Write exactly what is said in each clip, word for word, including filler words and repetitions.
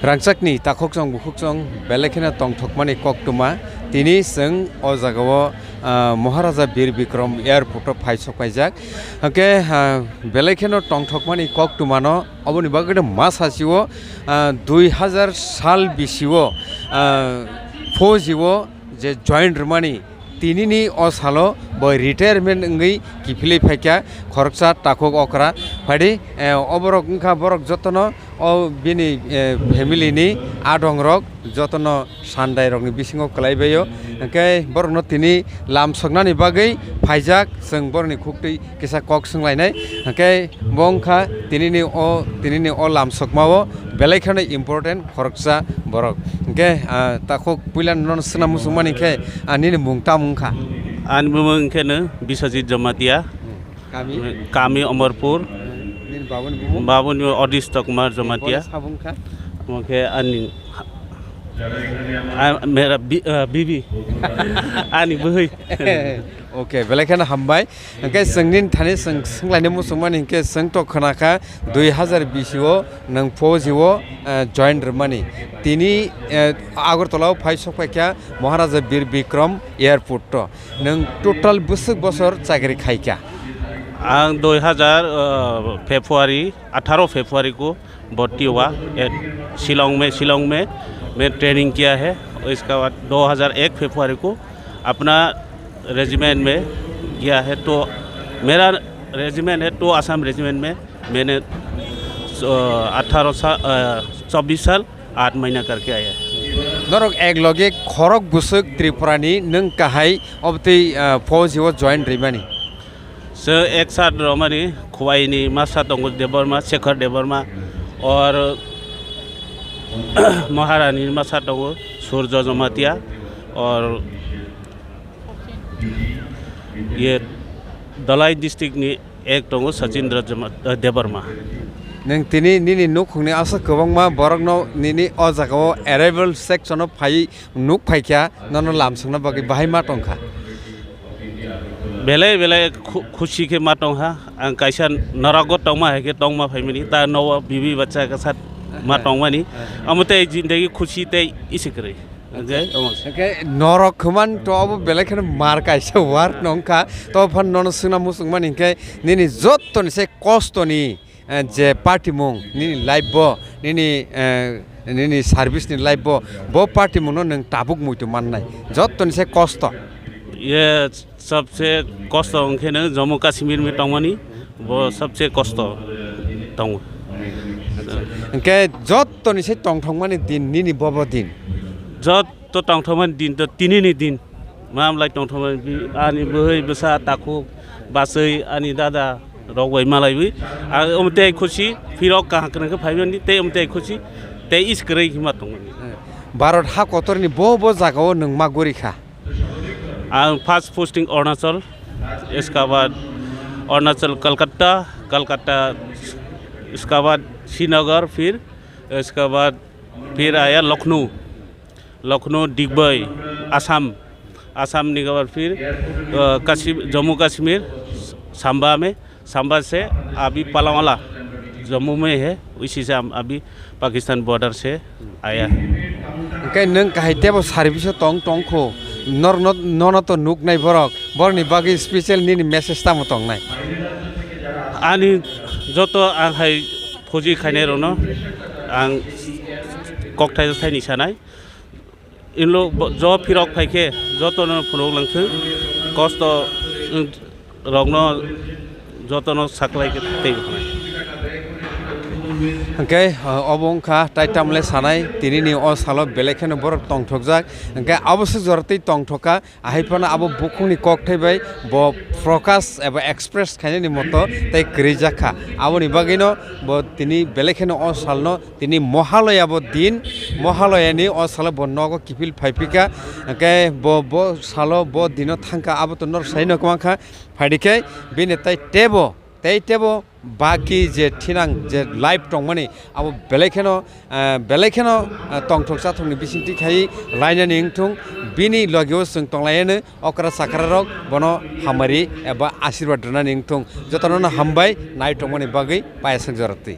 Rangchakni takhukchong bukhukchong belai kheno tongthokmani koktwma. Tini chwng o jagao, ah, Maharaja Bir Bikram Airport o phai sok paijak. Hwnkhe, ah, belai kheno tongthokmani koktwmano oboni bagwi no ma sachio, ah, dui hazar sal bisio, ah, fauji o je join rwmani, tinini o salo bo retirement wngwi kiphilwi phaikha khoroksa takhuk okra. Phaidi, eh, oborok wngkha borok jotono o bini, eh, family ni adongrok jotono sandai rokni bisingo kwlaibaio. Hwnkhe borokno tini lam soknani bagwi phaijak, chwng borokni khuktwi kisa kok swnglainai. Hwnkhe bo wngkha tinini o, tinini o lam sokmao belai kheno important khoroksa borok. Hwnkhe, ah, takhuk puila nono swngna muchungmani khe, ah, nini mung tamo wngkha? Ani bumung wngkhe no Biswajit Jamatia. Hmm. Kami? Kami Amarpur. Nini babuni bumung? Babuni Odista Kumar Jamatia. Boni sabo wngkha? Omo khe ani, ah, mera bi-, ah, bibi. Ani bwhwi. Okay, belai kheno hambai. Hwnkhe chwng nini thani chwng swnglaina muchungmani hwnkhe chwng to khwnakha dui hazar bish o nwng fauji o, eh, join rwmani. Tini, eh, Agartala o phai sok paikha Maharaja Bir Bikram Airport o. Nwng total bwswk bosor chakri khaikha? Ang dui hazar, eh, February, atharo February ko भर्ती हुआ, ए, शिलोंग में, शिलोंग में मैं ट्रेनिंग किया है। इसके बाद दो हज़ार एक फरवरी को अपना रेजिमेंट में गया है। तो मेरा रेजिमेंट है, तो असम रेजिमेंट में मैंने, अ, अठारह साल, अ, चौबीस साल आठ महीना करके आया है। Norok ek loge khorok bwswk Tripura ni nwng kahai obtwi, ah, fauji o join rwmani? Chwng ek sat romani Khowai ni masa tongo Debbarma, Shekhar Debbarma, or Maharani ni masa tongo Surjo Jamatia, or ye Dhalai district ni ek tongo Sachindra Jama-, eh, Debbarma. Nwng tini nini nukhungni aswk kwbangma borokno nini o jagao arrival section o phai nuk phaikha, nono lamsokna bagwi bahai ma tongkha? Belai belai khu-, khusi khe ma tongha. Ang kaisa norago tongma hai khe tongma phaimani, ta nogo bibi bacha khe sat ma tongmani. Omo tei jindagi khusi tei isi kwrwi. Hwnkhe omo se. Hwnkhe norok khwman to obo belai kheno mar kaisa word nongkha. To phan nono swngna muchungmani hwnkhe nini jottoni se kostoni, eh, je party mung, nini life bo, nini, eh, nini service ni life bo, bo party mung no nwng tabuk muitu mannai. Jottoni se kosto. Ye सबसे kosto wngkhe no Jammu Kashmir mi tongmani, bo सबसे kosto tongo. Hwnkhe jottoni se tongthokmani din nini bobo din? Jotto tongthokmani din to tinini din. Mamlai tongthokmani bi-, ani bwhwi bwsa takhuk bachwi ani dada rok bai malaiwi. Ang omo tei khusi phirok kaham kwrwng khe phaimani tei omo tei khusi tei is kwrwi hima tongmani. Bharat ha kotorni bo bo jagao nwng ma gori kha? Ang first posting Arunachal, iska baad Arunachal Kolkata, Kolkata iska baad Srinagar, phir iska baad phir aaya Lucknow, Lucknow Digboi, Assam, Assam ni baad phir, uh, Kashmir, Jammu Kashmir, Samba mein, Samba se abhi Palawala, Jammu mein hai, usi se hum abhi Pakistan border se aaya. Hwnkhe nwng kahai tebo service o tong tongkho, nor-, no-, nono to nuknai borok, borokni bagwi special nini message tamo tongnai? Ani joto ang hai phoji khainai rokno ang kokthai thaini sanai. Inlo bo-, jo phirok phaikhe jotono phunuk langthwng, kosto, mm, rokno jotono saklai khe tei. Hwnkhe, uh, obo wngkha tai tamle sanai, tinini o salo belai kheno borok tongthokjak, hwnkhe abo se jora tei tongthokha, ahai phano abo bukhukni kokthai bai bo prokash eba express khainani moto tei kwrwi jakha. Aboni bagwino bo tini belai kheno o salno tini Mohalaya bo din, Mohalaya ni o salo bo nogo kiphil phaiphikha, hwnkhe bo, bo salo bo dino thangkha, abo to nor sai no kwmangkha, phaidi khe bini tai tebo Tei tebo baki je thinang je life tongmani abo belai kheno, eh, belai kheno, eh, tongthok chathokni bisingtwi khai lainani wngthung, bini logio chwng tonglaiyano okra chakrarok bono hamari eba asirwad rwnani wngthung. Jotono no hambai nai tongmani bagwi payaswk jorotwi.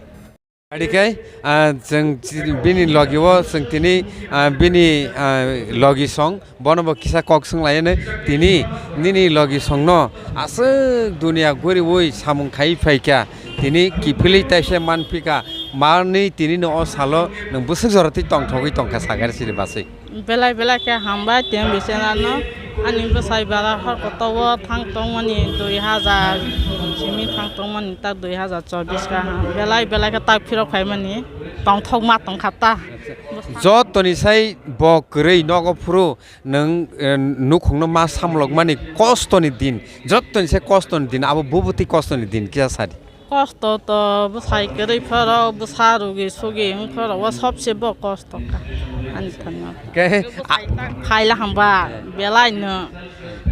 Adikai, ah, chwng chi-, bini logio chwng tini, ah, bini, ah, logi song, bono bo kisa kok swng laiyano tini nini logi songno aswk dunia guriwi samung khai phaikha, tini kiphilwi taisa manphika, manwi tini no o salo nwng bwswk jorotwi tongthogwi tongkha sakha siri baswi. Belai belai khe hambai tei bisinano ani bwsai bara hor kotogo thang tongmani dui hajar simi thang tongmani tak dui hajar chobbish ka belai belai khe tak phirok phaimani tongthok ma tongkha ta. Jottoni sai bo kwrwi nogo phuru nwng, eh, nukhungno ma samlokmani kostoni din, jottoni sai kostoni din, abo bubutwi kostoni din kisa sadi. Kosto to bwsai kwrwi phoro, bwsa rugi sugi wng phoro, o sobse bo kosto kha ani thangma. Khe, a- Bwsai tak phaila hamba belai no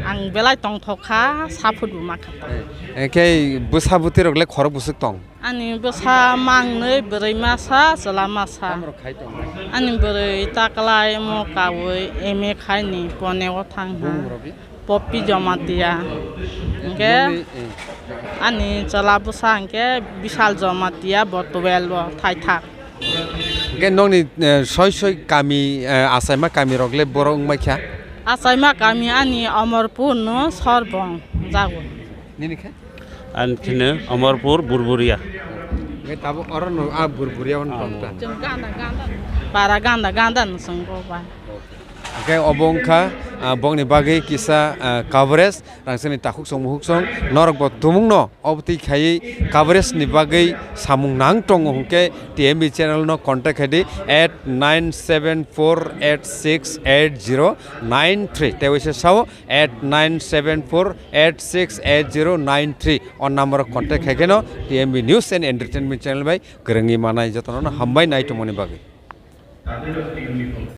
ang belai tongthok kha, saphut bo ma kha ta. Eh, khe bwsa bwtwi rok le khorok bwswk tong? Ani bwsa mangnwi, bwrwi masa, chwla masa. Tamo rok khai tong? Ani bwrwi taklai mo kawi M A khaini Pune o thang ha. Bumung rok? Poppy Jamatia. Hingke nini, eh, ani chwla bwsa hingke Bishal Jamatia, bo twelve o thaithak. Hingke nokni, eh, soi soi kami, eh, achaima kami rok le borok wngmai kha? Achaima kami ani Amarpur no Sorbong jago. Nini khe? Ani thini Amarpur Burburia. Hingke tabuk oro no a Burburia o no tong ta? Chwng ganda ganda. Para ganda ganda no chwng go ba. Hingke obo wngkha, ah, bongni bagwi kisa, ah, coverage, rangchakni takhuk song mukhuk song, norok bo tumungno obotwi khaiwi coverage ni bagwi samung nang tongo hwnkhe T M B channel no contact khaidi at nine seven four eight six eight zero nine three, tei waisa sao at nine seven four eight six eight zero nine three o number o contact khaikhe no T M B News and Entertainment channel bai kwrwngwi manai. Jotono no hambai nai tongmani bagwi.